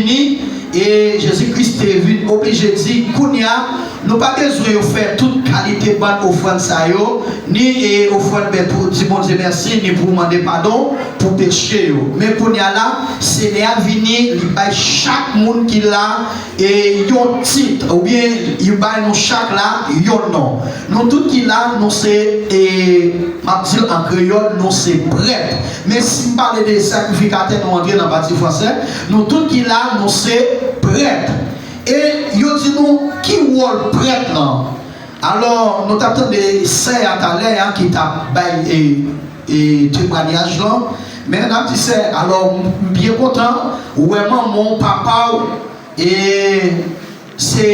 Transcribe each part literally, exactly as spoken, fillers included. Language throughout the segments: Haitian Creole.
E Jezi Kris te vin oblije di, kounye a, nou pa bezwen yo fè tout kalite bann ofrann sa yo, ni e ofrann bèt pou di Bondye mèsi, ni pou mande padon pou peche yo. Men kounye a la, Senyè a vini, li bay chak moun ki la e yon tit, oubyen li bay nou chak la yon non. Nou tout ki la, nou se, e, m ap di l an kreyòl, nou se prèt. Men si m pale de sakrifikatè, nou antre nan pati fransè. Nou tout ki la, nou se prèt. E yo di nou, ki wòl prèt lan? Alò, nou t ap tande sè a talè a ki t ap bay, e, e, temwayaj lan. Men n ap di sè, alò, m byen kontan wè manman w, papa w, e se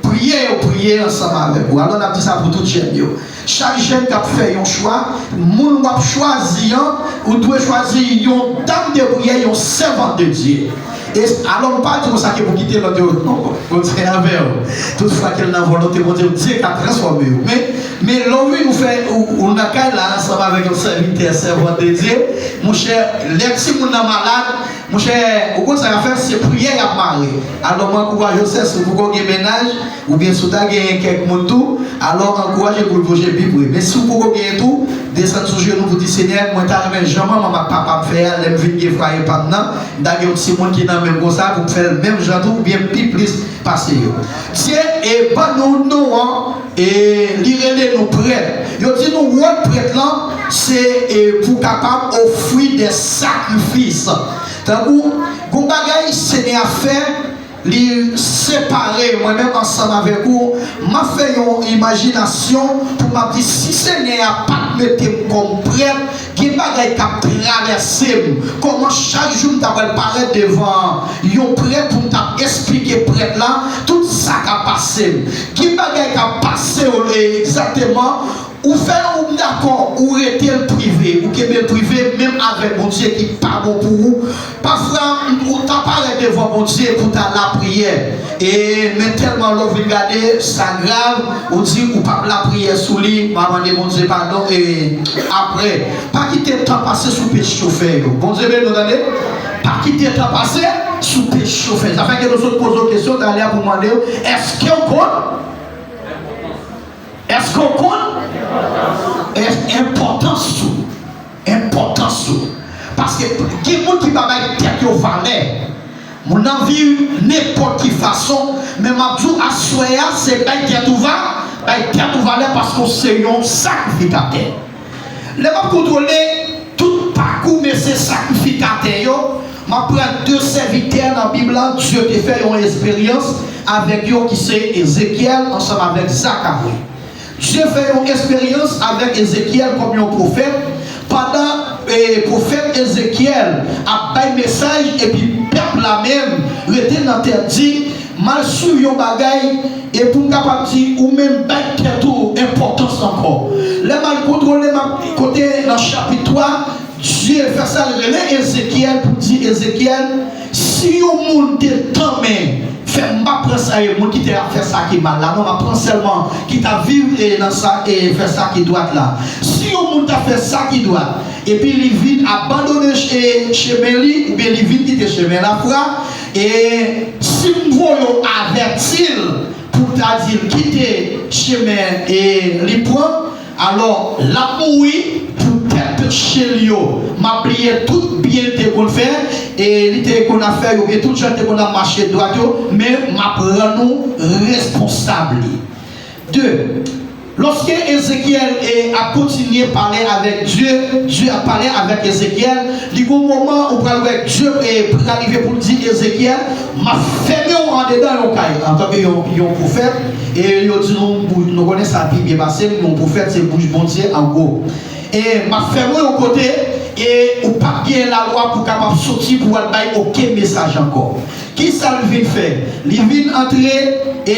priye yo priye ansanm avèk ou. Alò, n ap di sa pou tout jèn yo. Chak jèn k ap fè yon chwa, moun w ap chwazi an, ou dwe chwazi yon dam de priyè, yon sèvant de Dye. E alò, m pa di w sa ke pou kite lòt yo, non, Bondye avè w. Tout fwa ke l nan volonte Bondye, Dye ka transfòme w. Men, men lè w vin, ou fè, ou, ou nan kay la ansanm avèk yon sèvitè, sèvant de Dye, monchè, lè timoun nan malad, monchè, ou konn sa y ap fè, se priyè y ap mare. Alò, m ankouraje w, sè, si w poko gen mennaj, oubyen si w ta gen kèk moun tou, alò, ankouraje l pou l pwoche pi pre. Men si w poko genyen tou, desann sou jenou pou di, Senyè, mwen ta renmen jan manman m ak papa m fè a, lè m vin gen fwaye pa m nan, m ta gen yon timoun ki nan men m konsa, pou m fè l menm jan tou, oubyen pi plis pase yo. Dye, e, ban nou non an, e, li rele nou prèt. Yo di nou wòl prèt lan, se, e, pou kapab ofri de sakrifis. Tankou, gon bagay Senyè a fè, li separe mwen menm ansanm avèk ou. M ap fè yon imajinasyon pou m ap di, si Senyè a pa t mete m kòm prèt, gen bagay k ap travèse m. Kòman chak jou m ta pral parèt devan yon prèt pou m t ap esplike prèt la tout sa k ap pase m. Gen bagay k ap pase w, e, egzakteman, ou fè l, ou dakò, ou rete l prive, ou kenbe l prive, menm avèk Bondye ki pa bon pou ou. Pafwa, ou ta parèt devan Bondye pou ta lapriyè. E, men tèlman lè w vin gade, sa grav, ou di ou p ap lapriyè sou li, m a mande Bondye padon, e, apre. Pa kite tan pase sou peche w fè yo. Bondye beni w, tande. Pa kite tan pase sou peche w fè. Sa fè ke nou sot poze w kesyon talè a pou mande w, èske w konn? Èske w konn? Èske enpòtans ou? Enpòtans ou. Paske gen moun ki pa bay tèt yo valè. Moun nan viv nenpòt ki fason, men m ap di w aswè a, se bay tèt ou va, bay tèt ou valè paske w se yon sakrifikatè. Lè m ap kontwole tout pakou mesye sakrifikatè yo, m ap pran de sèvitè nan Bib la, Dye te fè yon esperyans avèk yo ki se Ezekyèl ansanm avèk Zakari. Dye fè yon esperyans avèk Ezekyèl kòm yon pwofèt, pandan, e, pwofèt Ezekyèl ap bay mesaj epi pèp la menm rete nan tèt di, m al swiv yon bagay, e pou m kapab di, ou menm bay tèt ou enpòtans ankò. Lè m al kontwole, m ap kote nan chapit twa, Dye fè sa, l rele Ezekyèl pou di, Ezekyèl, si yon moun te tanmen fè m pa pran sa, e moun ki te ap fè sa ki mal la, non, m ap pran sèlman ki t ap viv, e, nan sa, e fè sa ki dwat la. Si yon moun ta fè sa ki dwat, epi li vin abandone che-, chemen li, oubyen li vin kite chemen lafwa, e si m voye w avèti l pou ta di l kite chemen, e, li pran, alò, l ap mouri poutèt peche l yo. M ap bliye tout byen l te konn fè, e li te konn ap fè yo, oubyen tout jan l te konn ap mache dwat yo, men m ap rann ou responsab li. De, lòske Ezekyèl, e, ap kontinye pale avèk Dye, Dye ap pale avèk Ezekyèl, li gon moman ou pral wè Dye, e, pral rive pou l di Ezekyèl, m ap fèmen w andedan yon kay antanke yon, yon pwofèt, e yo di nou, nou konnen sa pi byen pase m, yon pwofèt se bouch Bondye an gwo. E m ap fèmen w yon kote, e ou p ap gen lalwa pou kapab soti pou w al bay okenn mesaj ankò. Kisa l vin fè? Li vin antre, e,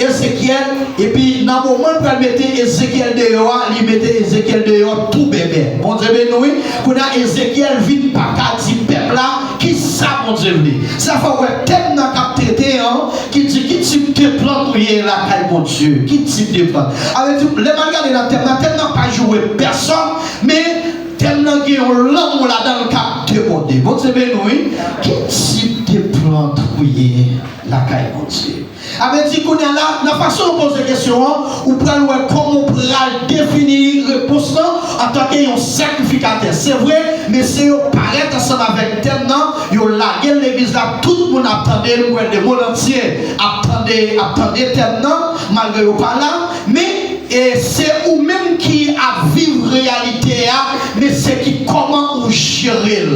Ezekyèl, epi nan moman l pral mete Ezekyèl deyò a, li mete Ezekyèl deyò tou bèbè. Bondye beni nou, wi. Kounye a, Ezekyèl vin pa ka di pèp la kisa Bondye vle. Sa fè w wè tèm nan k ap trete an, ki di ki tip de plant ou ye lakay Bondye. Ki tip de plant? A vle di, lè m al gade nan tèm nan, tèm nan pa joure pèsòn, men tèm nan gen yon lanmou ladan l k ap debòde. Bondye beni w, wi. Ki tip de plant priye lakay Bondye. Sa vle di kounye a la, nan fason w poze kesyon an, ou pral wè kòman w pral defini repons lan antanke yon sakrifikatè. Se vre, mesye yo parèt ansanm avèk tèm nan, yo lage l legliz la, tout moun ap tande l, m wè lemondantye ap tande, ap tande tèm nan, malgre yo pa la, men, e se ou menm ki ap viv reyalite a, men se ki kòman ou jere l.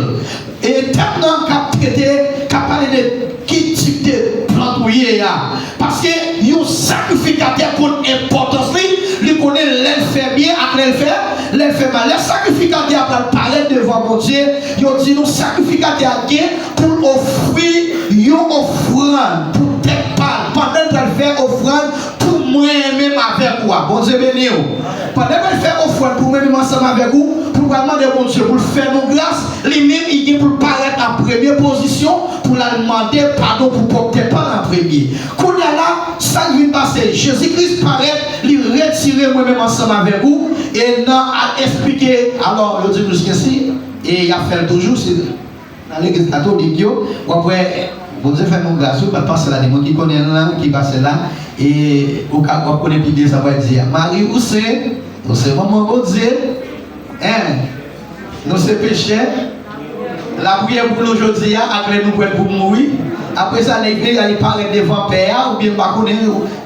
E tèm nan k ap trete, k ap pale de ki tip de plant ou ye a. Paske yon sakrifikatè konn enpòtans li, li konnen lè l fè byen ak lè l fè, lè l fè mal. Lè sakrifikatè a pral parèt devan Bondye, yo di nou sakrifikatè a gen pou l ofri yon ofrann pou tèt pa l, pandan l pral fè ofrann pou mwen menm avèk ou a. Bondye beni w. Pandan l pral fè ofrann pou mwen menm ansanm avèk ou, pou l pral mande Bondye pou l fè nou gras, li menm, li gen pou l parèt an premye pozisyon pou l al mande padon pou pwòp tèt pa l an premye. Kounye a la, sa k vin pase, Jezi Kris parèt, li retire mwen menm ansanm avèk ou, e nan al esplike, alò, yo di nou si, e y ap fè l toujou, si nan legliz katolik yo, w ap wè, Bondye fè nou gras, wi, pral pase la, de moun ki konnen l lan, ki pase la, e ou ka, w ap konnen pi byen sa w pral di a. Mari, ou se, ou se manman Bondye, en, nou se pechè, lapriyè pou nou jodi a, ak lè nou prèt pou mouri. Apre sa, lè li parèt devan Pè a, oubyen m pa konnen,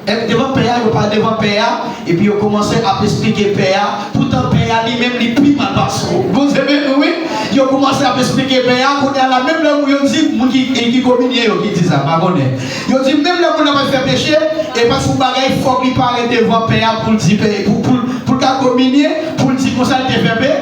e devan Pè a, yo pale devan Pè a, epi yo kòmanse ap esplike Pè a. Poutan Pè a li menm li pi mal pase w. Bondye beni w, wi. Yo kòmanse ap esplike Pè a, kounye a la, menm lè moun yo di, moun ki, ki kominye yo ki di sa, m pa konnen. Yo di, menm lè moun nan pa fè peche, e pa sou bagay, fòk li parèt devan Pè a pou l di, Pè, pou, pou, pou l ka kominye, pou l di konsa l te fè pe-,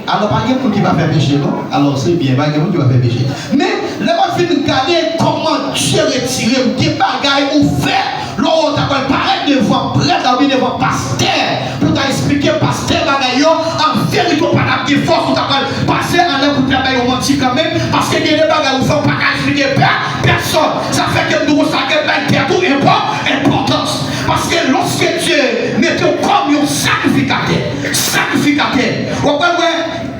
Alò, pa gen moun ki pa fè peche, non? Alò, se byen, pa gen moun ki pa fè peche. Men, lè w ap fin gade kòman Dye retire m, gen bagay ou fè, lè w ta pral parèt devan prèt la oubyen devan pastè, pou w ta esplike pastè bagay yo, an verite, w pa t ap gen fòs, ou ta pral pase anlè pou w ta bay yon manti kanmenm, paske gen de bagay ou fè, ou pa ka esplike pè-, pèsonn. Sa fè ke m di w konsa, ke bay tèt ou enpò-, enpòtans. Paske lòske Dye mete w kòm yon sakrifikatè, sakrifikatè, w ap pral wè,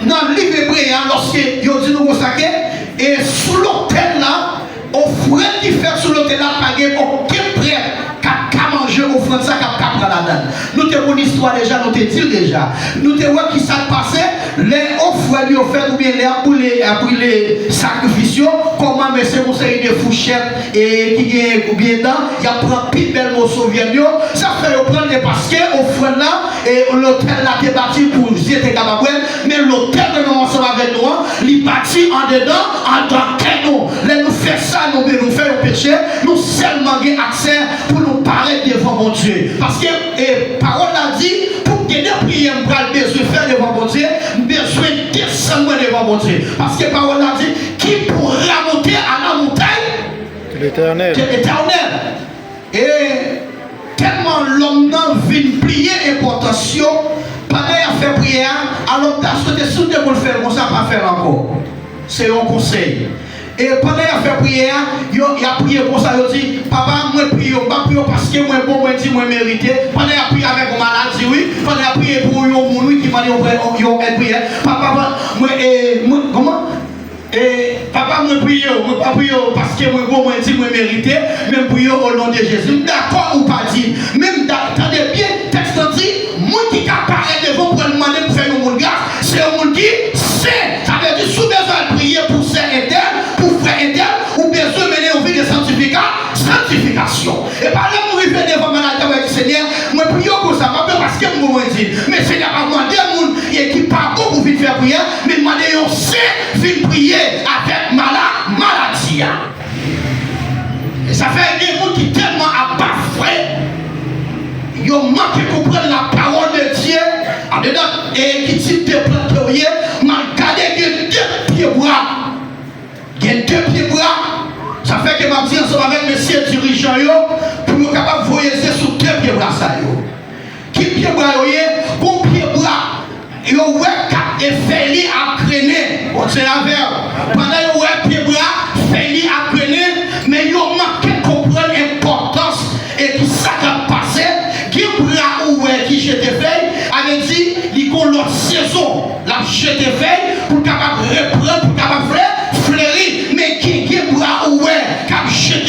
nan liv Ebre a, lòske yo di nou konsa ke, e sou lotèl la, ofrann ki fèt sou lotèl la, pa gen okenn prèt k ap ka manje ofrann sa, k ap ka pran ladan l. Nou te konn istwa deja, nou te di l deja. Nou te wè ki sa k pase lè ofrann yo fèt oubyen lè y ap boule, y ap brile sakrifis yo, kòman mesye gon seri de fouchèt e ki gen oubyen dan, y ap pran pi bèl moso vyann yo. Sa fè yo pran l, e paske ofrann la, e lotèl la te bati pou zye te kapab wè l, men lotèl ke nou ansanm avèk nou an, li bati andedan, anndan kè nou. Lè nou fè sa, nou, nou fè yon peche, nou sèlman gen aksè pou nou parèt devan Bondye. Paske, e, pawòl la di, pou m gen de priyè m pral bezwen fè devan Bondye, m bezwen desann mwen devan Bondye. Paske pawòl la di, qui pourra monter à la montagne de l'Éternel. E tèlman lòm nan vin bliye enpòtans yo, pandan y ap fè priyè a, alò m ta swete si w te konn fè l konsa, pa fè l ankò. Se yon konsèy. E pandan y ap fè priyè a, yo, y ap priye konsa, yo di, Papa, mwen priye w, m pa priye w paske mwen bon, mwen di mwen merite. Pandan y ap priye avèk yon maladi, wi. Pandan y ap priye pou yon moun, wi, ki mande yon, yon, yon èd priyè. Papa, mwen, e, mwen, kòman? E, Papa, mwen priye w, mwen pa priye w paske mwen bon, mwen di mwen merite, men m priye w o non de Jezi. M dakò ou pa di, men m da-, tande byen, tèks lan di, moun ki ka parèt devan w pou al mande m fè yon moun gras, se yon moun ki sen. Sa vle di, si w bezwen al priye pou sè entèl, pou frè entèl, ou bezwen mennen yon vi de sanktifika-, sanktifikasyon. E pa lè m rive devan maladi a, mwen di, Senyè, mwen priye w konsa, pa paske m bon, mwen di, men Senyè pa mande moun e ki pa bon pou vin fè priyè, men mande yon sen vin priye avèk mala-, maladi a. E sa fè gen moun ki tèlman ap bafwe, yo manke konprann la parole de Dieu, andedan, e ki tip de plant ke w ye, m al gade gen de pye bwa. Gen de pye bwa. Sa fè ke m ap di ansanm avèk mesye dirijan yo, pou yo kapab voye zye sou de pye bwa sa yo. Ki pye bwa yo ye? Gon pye bwa yo wè k ap, e fèy li ap grennen. Bondye avè w. Pandan yo wè pye bwa, fèy li ap grennen, men yo manke konprann enpòtans e ki sa k ap pase. Gen bwa ou wè ki jete fèy, sa vle di li gon lòt sezon. L ap jete fèy pou l kapab reprann, pou l kapab fle-, fleri. Men gen, gen bwa ou wè k ap jete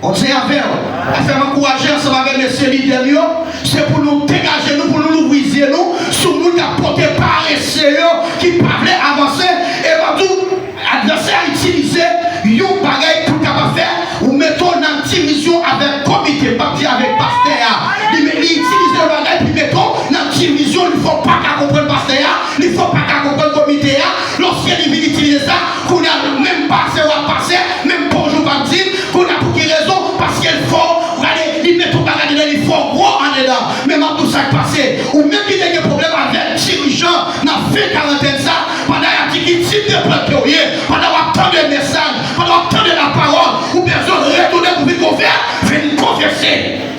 Bondye avè w. Sa fè m ankouraje ansanm avèk mesye lidè m yo, se pou nou degaje nou, pou nou louvri zye nou sou moun k ap pote parese yo, ki pa vle avanse. E m ap di w, advèsè a itilize yon bagay pou l kapab fè ou mete w nan divizyon avèk komite, m p ap di avèk pastè a. Li, li itilize yon bagay pou l mete w nan divizyon, li fè w pa ka konprann pastè a, li fè w pa ka konprann komite a. Lòske li vin itilize sa, kounye a, menm pase w ap pase, menm bonjou w p ap di l, kounye a, pou ki rezon? Paske l fè w, gade, li mete w pa gade, li fè w gwo andedan. Men m ap di w sa k pase. Ou menm ki te gen pwoblèm avèk dirijan nan fen karantèn sa, pandan y ap di ki tip de plant ke w ye, pandan w ap tande mesaj, pandan w ap tande lapawòl, ou bezwen retounen pou vin konfè-, vin konfese.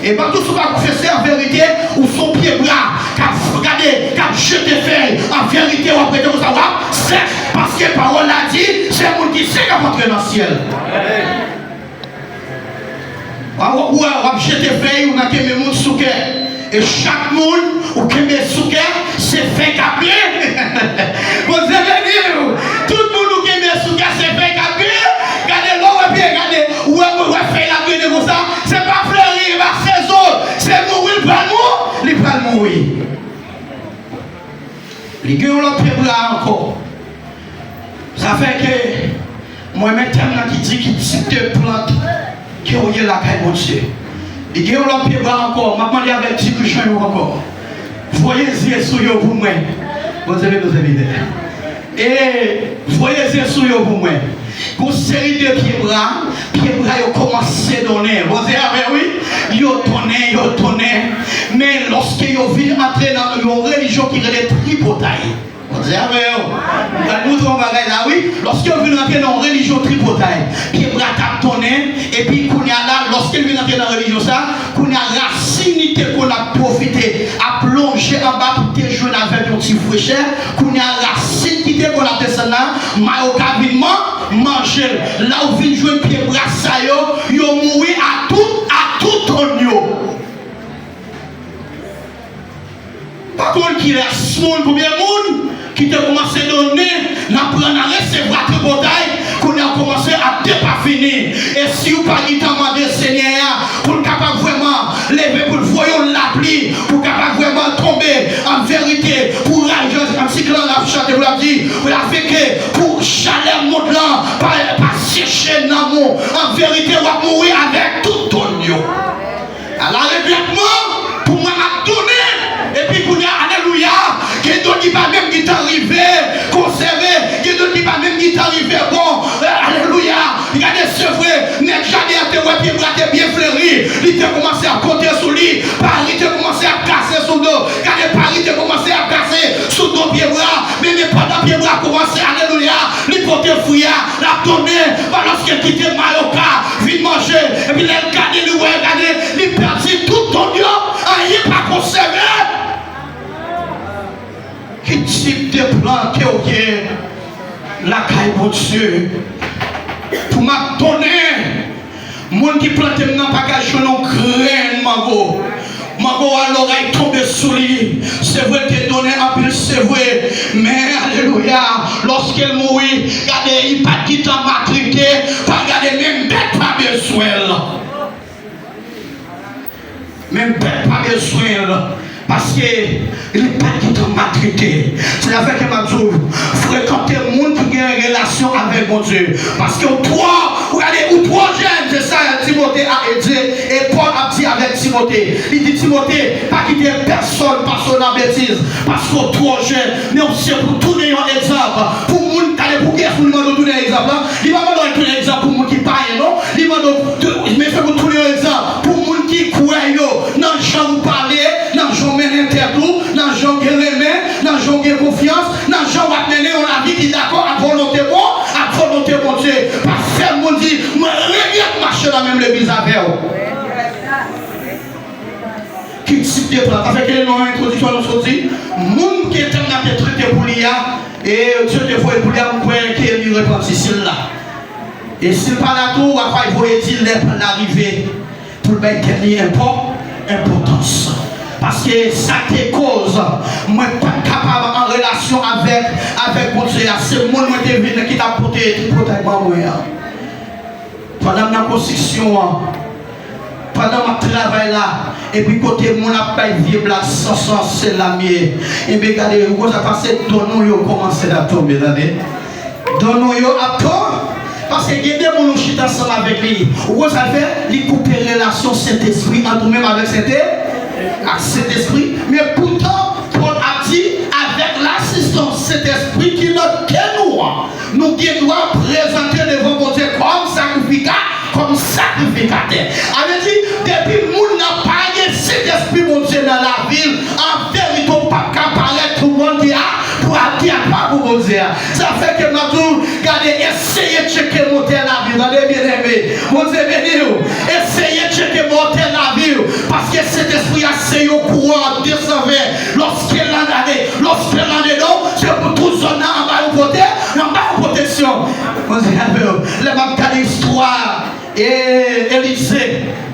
E m ap di w, si w pa konfese an verite, ou se yon pyebwa k ap f-, gade, k ap jete fèy. An verite, w ap rete konsa, w ap sèch, paske pawòl la di, se moun ki sèch k ap antre nan syèl. W ap, w ap, w ap jete fèy, ou nan kenbe moun sou kè. E chak moun ou kenbe sou kè, se fèy k ap gen. Bondye beni w. Tout moun ou kenbe sou kè, se fèy k ap gen. Gade, lè w wè pye, gade, ou wè, ou wè fèy la grennen konsa. Se pa fleri, e pa sezon. Se mouri, li pral mou-, li pral mouri. Li gen yon lòt pyebwa ankò. Sa fè ke mwen renmen tèm nan ki di ki tip de plant ke w ye lakay Bondye. Li gen yon lòt pyebwa ankò. M ap mande avèk dirijan yo ankò. Voye zye sou yo pou mwen. Bondye beni w, sèvitè. E voye zye sou yo pou mwen. Gon seri de pyebwa, pyebwa yo kòmanse donnen. Bondye avè w, wi. Yo donnen, yo donnen. Men lòske yo vin antre nan yon relijyon ki rele tripotay. Bondye avè w. Gad nou yon bagay la, wi. Lòske yo vin antre nan yon relijyon tripotay, pyebwa t ap donnen, epi kounye a la, lòske l vin antre nan relijyon sa, kounye a, rasin li te konn ap pwofite, ap lonje anba pou te jwenn avèk yon ti frechè. Kounye a, rasin ki te konn ap desann la, mayoka vin man-, manje l. La ou vin jwenn pyebwa sa yo, yo mouri a tout, a tout tonn yo. Pa konn kilès moun, konbyen moun ki te kòmanse donnen, nan pran, nan resevwa tripotay, kounye a kòmanse ap depafini. E si w pa gentan mande Senyè a pou l kapab vrèman leve, pou l voye yon lapli, pou kapab vrèman tonbe, an verite, pou raj an siklòn ap chante, pou l ap di, pou l ap fè ke, pou chalè mond lan pa, pa seche nanm ou, an verite, w ap mouri avèk tout tonn yo. Ala regrètman pou mwen m ap tounen. Epi kounye a, alelouya, gen dòt ki pa menm gentan rive konsève, gen dòt ki pa menm gentan rive bon. Eh, alelouya. Gade, se vre, nèg jaden an te wè pyebwa te byen fleri, li te kòmanse ap konte sou li, pari te kòmanse ap kase sou do. Gade, pari te kòmanse ap kase sou do pyebwa. Men, men pandan pyebwa kòmanse, alelouya, li pote fwi a, l ap donnen, pa lòske l kite mayoka vin manje, epi lè l gade, li wè, gade, li pèdi tout tonn yo, anyen pa konsève. Ki tip de plant ke w ye lakay Bondye? Pou m ap donnen, moun ki plante m nan pa ka jwenn yon grenn mango. Mango a, loray tonbe sou li. Se vre, l te donnen anpil, se vre. Men, alelouya, lòske l mouri, gade, li pa t gentan matirite, pa gade, menm bèt pa bezwen l. Menm bèt pa bezwen l, paske li pa t gentan matirite. Se sa fè ke m ap di w, frekante moun ki gen relasyon avèk Bondye. Paske ou twò, ou gade, ou twò jèn, se sa Timote a, e Dye, e Pòl ap di avèk Timote. Li di Timote, pa kite pèsonn pase w nan betiz, paske ou twò jèn, men ou se pou tounen yon egzanp pou moun, gade pou kiyès moun li mande w tounen egzanp la. Li pa mande w tounen egzanp pou moun ki payen, non. Li mande w, men se pou tounen yon egzanp pou moun ki kwè yo, nan jan w pale, nan jan w mennen tèt ou, nan jan w gen renmen, nan jan w gen konfyans, nan jan w ap mennen yon lavi ki dakò ak volonte Bon-, ak volonte Bondye. Pa fè moun di, mwen regrèt mache nan menm legliz avè w. Ki tip de plant? Sa fè ke nan entwodiksyon nou sot di, moun ke tèm nan te trete pou li a, e Dye te voye pou li a, m kwè ke li repanti si l la. E si l pa la tou, w ap fè voye di lè plant la rive pou l bay tèt li enpò-, enpòtans. Paske sa te koz mwen pa t kapab an relasyon avèk, avèk Bondye a. Se moun mwen te vin ki t ap pote tripotay ban mwen an. Pandan m nan konstriksyon an, Pandan m ap travay la, epi kote moun ap bay vye blag san sans, se la m ye. Ebyen, gade, ou konn sa k pase, don nou yo kòmanse ap tonbe, tande. Don nou yo ap tonbe, paske gen de moun ou chita ansanm avèk li. Ou konn sa l fè? Li koupe relasyon Sentespri ant ou menm avèk Sente-, ak Sentespri. Men poutan, Pòl ap di, avèk lasistans Sentespri ki nan kè nou an, nou gen dwa prezante devan Bondye kòm sakrifika-, kòm sakrifikatè. Sa vle di, depi moun nan pa gen Sentespri Bondye nan lavi l, an verite, w p ap ka parèt pou Bondye a, pou ap di apa pou Bondye a. Sa fè ke m ap di w, gade, eseye tcheke motè lavi w, tande, byeneme. Bondye beni w. Eseye tcheke motè lavi w, paske Sentespri a se yon kouran de san ven. Lòske l anndan, lòske l anndan w, se pou tout zòn nan anba yon pwote-, anba yon pwoteksyon. Bondye avè w. Lè m ap gade istwa, e, Elize,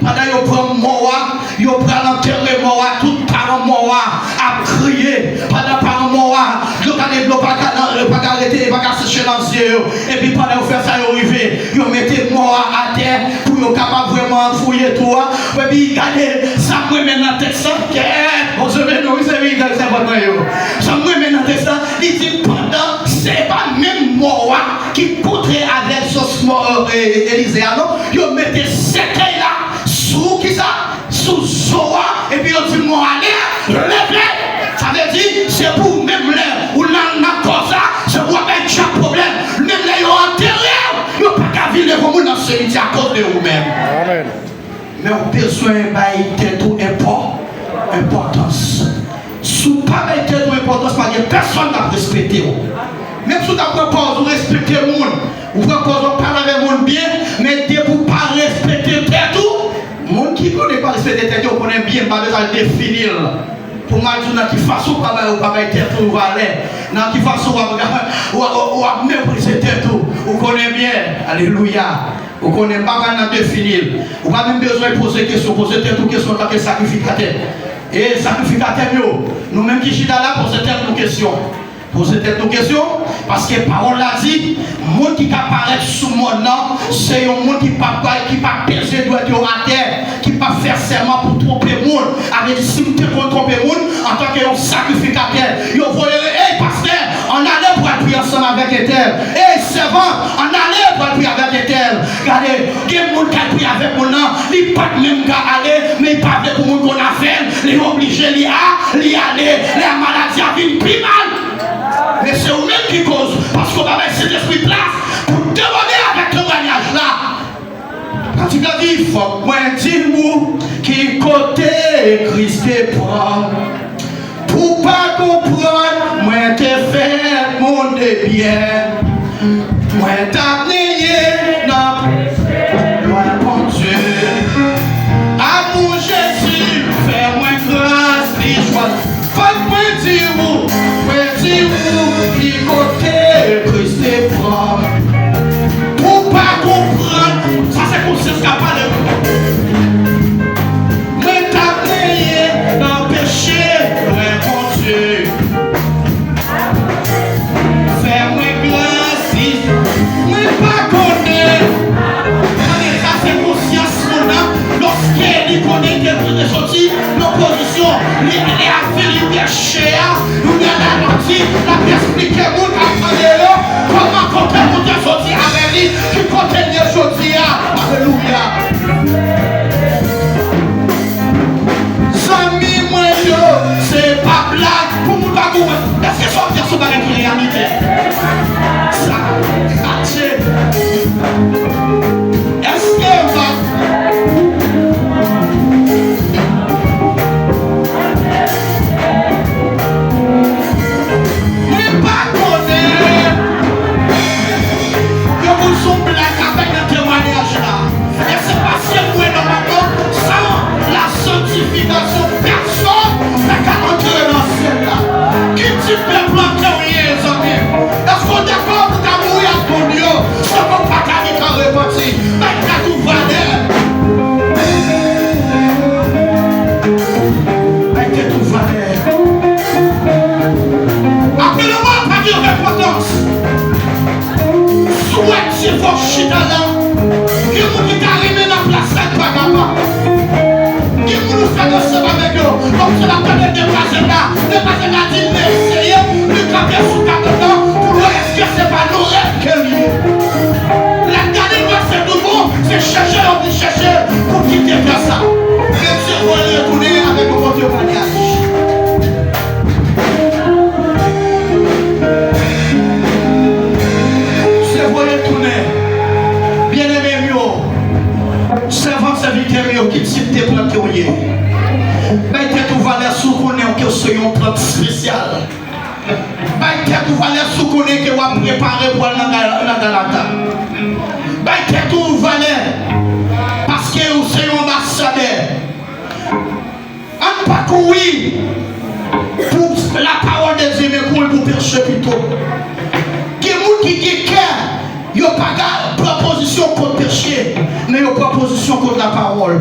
pandan yo pran mò a, yo pral antere mò a, tout paran mò a ap kriye. Pandan paran mò a, yo gade dlo pa ka nan, yo pa ka rete, yo pa ka seche nan zye yo. Epi pandan yo fè sa, yo rive, yo mete mò a atè pou yo kapab vrèman fouye twou a. Epi gade, sa m renmen nan tèks lan, kèt, Bondye beni w, wi, se verite, se enpòtan yo. Sa m renmen nan tèks lan, li di pandan, se pa menm mò a ki kontre avèk sòs mò, e, Elize a, non, yo mete sèkèy la sou kisa? Sou zo a, epi yo di mò a leve. Sa vle di, se pou ou menm lè ou nan, nan kò sa, se pou w ap bay djab pwoblèm. Menm lè yo antere w, yo pa ka vin devan moun nan simityè akoz de ou menm. Amèn. Men w bezwen bay tèt ou enpò-, enpòtans. Si w pa bay tèt ou enpòtans, pa gen pèsonn k ap respekte w. Menm si w ta pran pòz ou respekte moun, ou pran pòz w ap pale avèk moun byen, men depi w pa respekte tèt ou, moun ki konnen pa respekte tèt yo, konnen byen, m pa bezwen al defini l. Pou m al di w nan ki fason w pa bay, w pa bay tèt ou valè, nan ki fason w ap, w ap, w ap meprize tèt ou, ou konnen byen. Alelouya. Ou konnen, m pa pral nan defini l. Ou pa menm bezwen poze kesyon. Poze tèt ou kesyon antanke sakrifikatè. E sakrifikatè m yo, nou menm ki chita la, poze tèt nou kesyon. Poze tèt nou kesyon, paske pawòl la di, moun ki ka parèt sou mòn nan, se yon moun ki p ap bay, ki p ap peze dwèt yo atè, ki p ap fè sèman pou twonpe moun. Sa vle di, si m te konn twonpe moun, antanke yon sakrifikatè, yo voye, ey, pastè, ann ale pou al priye ansanm avèk entèl. Ey, sèvant, ann ale pou al priye avèk entèl. Gade, gen moun k al priye avèk moun nan, li pa t menm ka ale, men li pa vle pou moun konn afè l, li oblije li a, li ale, lè maladi a vin pi mal. Men se ou menm ki koz, paske w pa bay Sentespri plas pou debanne avèk temwayaj la. Kantik la di, fòk mwen di nou ki kote Kris te pran. Pou pa konprann, mwen te fè moun de byen. Mwen t ap nenyen nan peche lwen Bondye. Amou Jezi fè mwen gras li jwenn. Fòk mwen di ou, mwen di ou, ki kote Kris te pran. Pou pa konprann, sa se konsyans k ap pale. Mwen t ap nenyen nan peche lwen Bondye. Fè mwen gras, mwen pa konnen. Tande, sa se konsyans moun nan, lòske li konnen ke li te soti nan pozisyon, li, li avili peche a, kounye a la, l ap di, l ap eksplike moun k ap tande yo, kòman kote Bondye soti avè li, ki kote l ye jodi a. Alelouya. Zanmi mwen yo, se pa blag pou moun pa konprann. Èske sa w ap di a se yon bagay ki reyalite? Sa mache. Èske w pa, mwen pa konnen. kalite plant ke w ye. Bay tèt ou valè si w konnen ke w se yon plant espesyal. Bay tèt ou valè si w konnen ke w ap prepare pou al nan Ga- nan Galata. Bay tèt ou valè paske w se yon anbasadè. Ann pa kouri pou lapawòl de Dye, men kouri pou peche pito. Gen moun ki gen kè, yo pa ka pran pozisyon kont peche, men yo pran pozisyon kont lapawòl.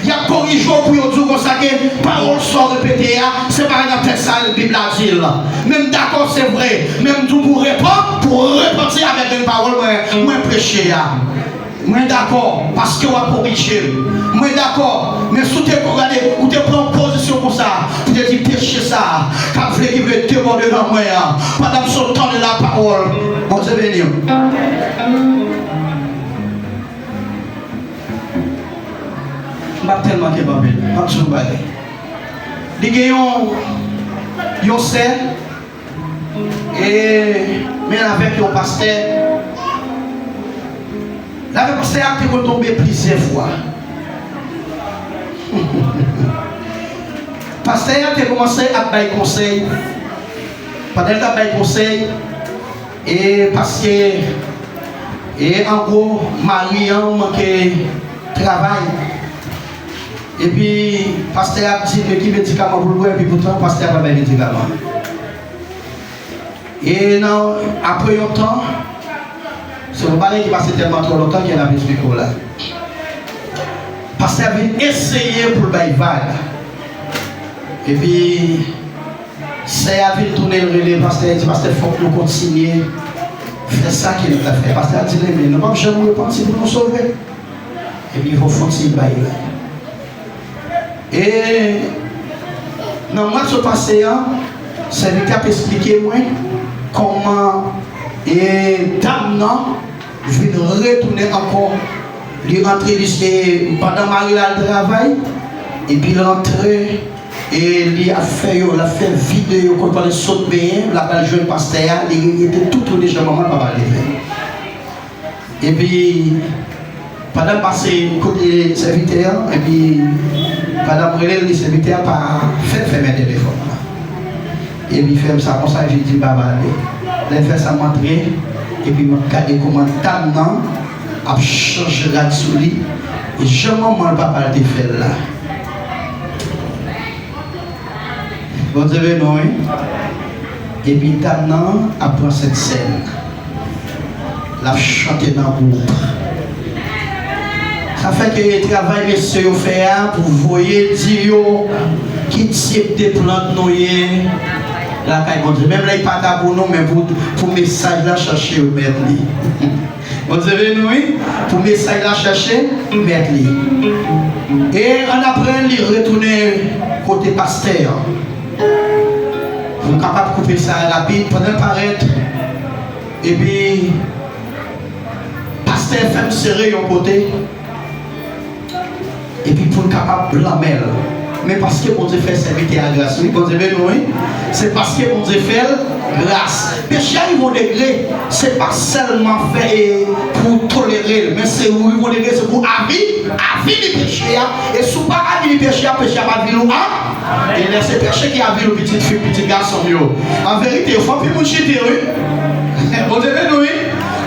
Y ap korije w pou yo di w konsa ke pawòl sa w repete a, se pa nan tèks sa Bib la di l. Men m dakò, se vre, men m di w pou repan, pou repanti avèk menm pawòl mwen, mwen preche a. Mwen dakò, paske w ap korije m. Mwen dakò, men si w te gade, ou te pran yon pozisyon konsa, pou te di peche sa a, k ap vle ki vle debòde nan mwen an, pandan m sot tande lapawòl, Bondye beni w. M ap tèlman kenbe anpil, m ap di w bagay. Li gen yon, yon sè, E, men avèk yon pastè. L avèk pastè a te konn tonbe plizyè fwa. Pastè a te kòmanse ap bay konsèy. Pandan l t ap bay konsèy, e paske, e an gwo, mari an manke travay. Epi, pastè a ap di l ki medikaman pou l pran, epi poutan, pastè a pa bay medikaman. E nan, apre yon tan, se yon bagay ki pase tèlman twò lontan ke n ap esplike w la. Pastè a vin eseye pou l bay vag. Epi, sè a vin tounen, l rele pastè, li di, "Pastè, fòk nou kontinye fè sa ke nou ta fè." Pastè a di l, "Ebyen, nou p ap janm repanti pou nou sove." Epi, fò w fon ti bay vag. E nan mwa k sot pase an, sèvitè ap esplike mwen kòman, e, dam nan vin retounen ankò. Li rantre, li se pandan mari l al travay, epi l rantre, e li ap fè yo, l ap fè videyo, kote pandan l sot benyen, l ap al jwenn pastè a, li rete toutouni jan manman l papa l te fè. Epi, pandan m pase kote sèvitè an, epi pandan m rele l, sèvitè a pa fè l fèmen telefòn nan. Epi fè m sa konsa, epi di m pa pale. Lè l fè sa, m antre, epi m ap gade kòman dam nan ap chanje rad sou li, e jan manman l papa l te fè l la. Bondye beni w, wi. Epi dam nan ap pran sent sèn. L ap chante nan gwoup. Sa fè ke travay mesye yo fè a pou voye di yo ki tip de plant nou ye lakay Bondye. Menm lè li pa ta pou nou, men pou, pou mesaj la chache remèt li. Bondye beni w, wi. Pou mesaj la chache mèt li. E annapre, li retounen kote pastè an. Pou m kapab koupe sa rapid, pandan l parèt, epi pastè fè m sere yon kote. Epi pou l kapab blanmen l. Men paske Bondye fè sèvitè a gras, wi, Bondye beni w, wi. Se paske Bondye fè l gras. Peche a rive yon degre, se pa sèlman fè e pou tolere l, men se rive yon degre, se pou avi, avili peche a. E si w pa avili peche a, peche a ap avili w a. E lè se peche ki avili w, pitit fi m, pitit gason m yo. An verite, fò anpil moun chite, wi. Bondye beni w, wi.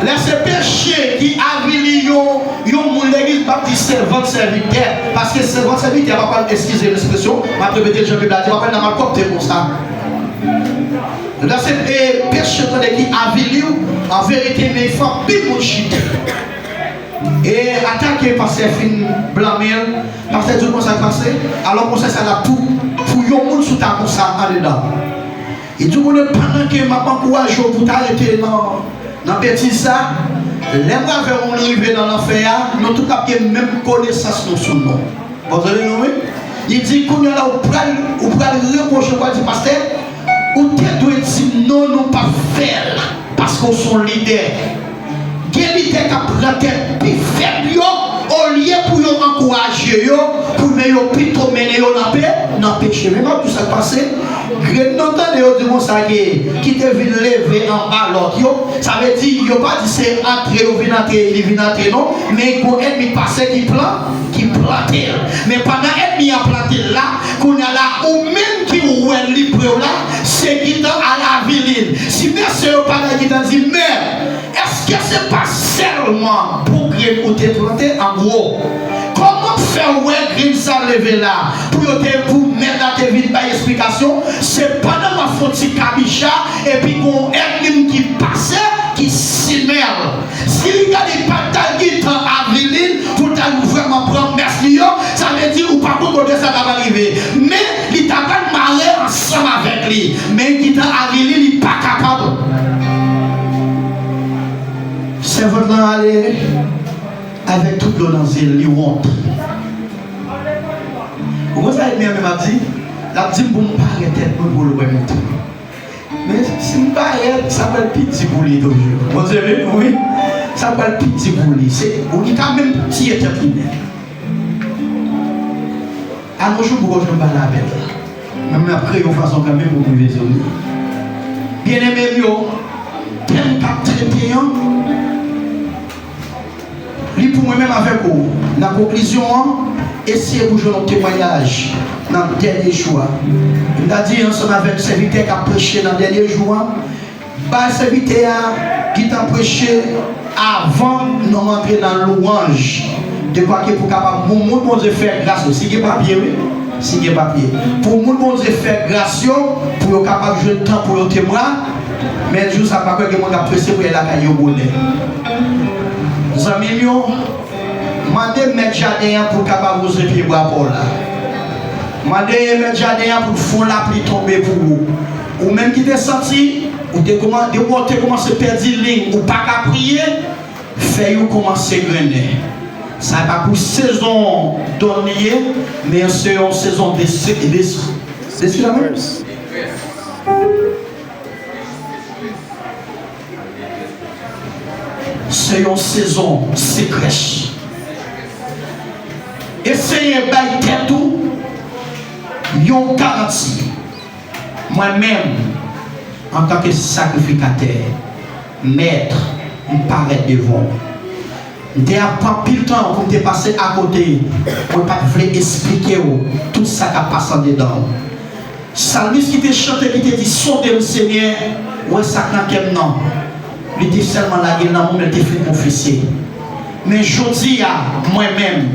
Lè se peche ki avili yon Yon moun legliz baptis sèvant sèvitè, paske sèvant sèvitè pa pral, eskize m ekspresyon, m ap repete l jan Bib la di, pa pral nan malpwòpte konsa. Lè se, e, peche tande ki avili w, an verite, men fò anpil moun chite. E atake pastè fin blanmen l, pastè di w konsa k pase, alò konsèy sa la pou, pou yon moun sou ta konsa andedan. Li di w konnen pandan ke m ap ankouraje w pou w ta rete nan, nan betiz sa, lè m avè w nou rive nan lanfè a, nou tout ap gen menm konesans nou sou nou. Bondye beni w, wi. Li di kounye a la ou pral, ou pral repwoche, ou pral di pastè, ou te dwe di m non, nou p ap fè l, paske w se yon lidè. Gen lidè k ap pran tèt pi fèb yo, olye pou yo ankouraje yo, pou yo pito mennen yo nan pe, nan peche. Men m ap di w sa k pase. Grenn nan tande yo di konsa ke, ki te vin leve anba lòt yo, sa vle di, yo pa di se antre yo vin antre, li vin antre non, men gon ènmi k pase ki plan, ki plante l. Men pandan ènmi an plante l la, kounye a la, ou menm ki wè l li pre w la, se gentan al avili l. Si mesye yo pa la gentan di, men, èske se pa sèlman bon grenn ou te plante? An gwo, kòman fè w wè grenn sa leve la? Pou yo te, pou mèt la te vin bay esplikasyon, se pandan m ap fè yon ti kabicha, epi gon ènmi m ki pase, ki simen l. Si li gade pa t al gentan avili l, pou l t al vrèman pran mès li yo, sa vle di ou pa konn kote sa t ap rive. Men, li t ap al mare ansanm avèk li. Men, li gentan avili, li pa kapab. Sèvant lan ale avèk tout dlo nan zye l, li wont. Ou konn sa ènmi an menm ap di? L ap di m pou m parèt tèt mwen pou l wè m tou. Men si m parèt, sa pral pi di pou li toujou. Bondye vle nou, wi. Sa pral pi di pou li. Se, ou li ka menm tiye tèt li menm. Alon jou pou w janm pale avè l. Men mwen ap kreye yon fason kanmenm pou m rive sou li. Byeneme m yo, tèm k ap trete an, li pou mwen menm avèk ou. Nan konklizyon an, eseye pou jwenn yon temwayaj nan dènye jou a. M ta di ansanm avèk sèvitè k ap preche nan dènye jou a, bay sèvitè a gentan preche avan nou rantre nan lwanj. Dekwa ke pou kapab, pou moun Bondye fè gras yo, si gen papye, wi, si gen papye. Pou moun Bondye fè gras yo, pou yo kapab jwenn tan pou yo temwa-, men jou sa, m pa kwè gen moun k ap prese pou y al lakay yo bonè. Zanmi m yo, mande mèt jaden an pou l kapab wouze pyebwa pa w la. Mande mèt jaden an pou l fè yon lapli tonbe pou ou. Ou menm ki te santi, ou te kouman-, depi w te kòmanse pèdi liy, ou pa ka priye, fèy ou kòmanse grennen. Sa pa pou sezon dòn li ye, men se yon sezon de, de, de, de, Se yon sezon sekrèch. Eseye bay tèt ou yon garanti. Mwen menm, antanke sakrifikatè, Mèt, m parèt devan w. M te ap pran anpil tan pou m te pase akote, mwen pa t vle esplike w tout sa k ap pase andedan w. Salmis ki te chante, ki te di, sonde m, Senyè, wè sa k nan kè m nan. Li te sèlman lage l nan men w, men l te fin konfese. Men jodi a, mwen menm,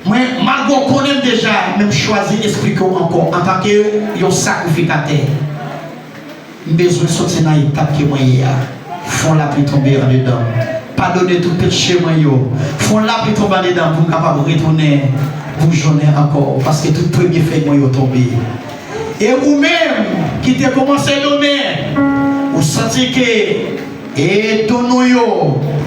mwen, malgre w konnen m deja, men m chwazi esplike w ankò antanke yon sakrifikatè. M bezwen soti nan etap ke mwen ye a. Fè yon lapli tonbe andedan m. Padone tout peche mwen yo. Fè yon lapli tonbe andedan m pou m kapab retounen boujonnen ankò. Paske tout premye fèy mwen yo tonbe. E ou menm ki te kòmanse donnen, ou santi ke e donnen w yo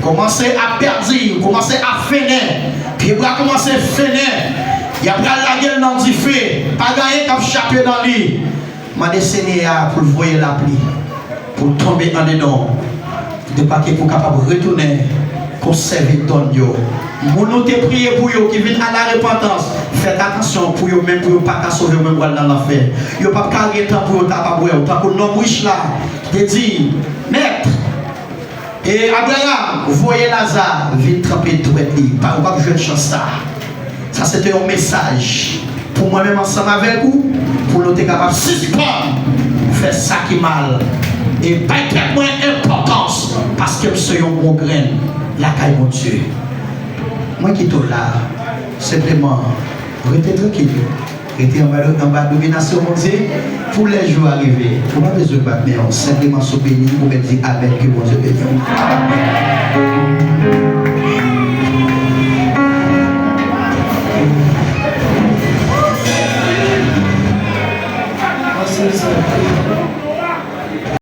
kòmanse ap pèdi, kòmanse ap fennen, pyebwa kòmanse fennen, y ap pral lage l nan dife, pa gen anyen k ap chape nan li. Mande Senyè a pou l voye lapli, pou l tonbe andedan w, de pa ke pou w kapab retounen konsève dòn yo. Moun ou te priye pou yo ki vin a la repantans, fèt atansyon pou yo menm, pou yo pa ka sove, yo menm pral nan lanfè. Yo p ap ka gen tan pou yo ta kapab wè w, tankou nonm rich la te di, Mèt, E Abraram voye Laza vin tranpe dwèt li. Pa, ou p ap jwenn chans sa. Sa se te yon mesaj pou mwen menm ansanm avèk ou, pou nou te kapab sispann fè sa ki mal e bay tèt mwen enpòtans, paske m se yon bon grenn lakay Bondye. Mwen kite w la, senpleman, rete trankil. Rete anba, anba dominasyon Bondye pou lè jou a rive. Ou pa bezwen bat men w, senpleman si w beni, ou mèt di amèn, ke Bondye beni w.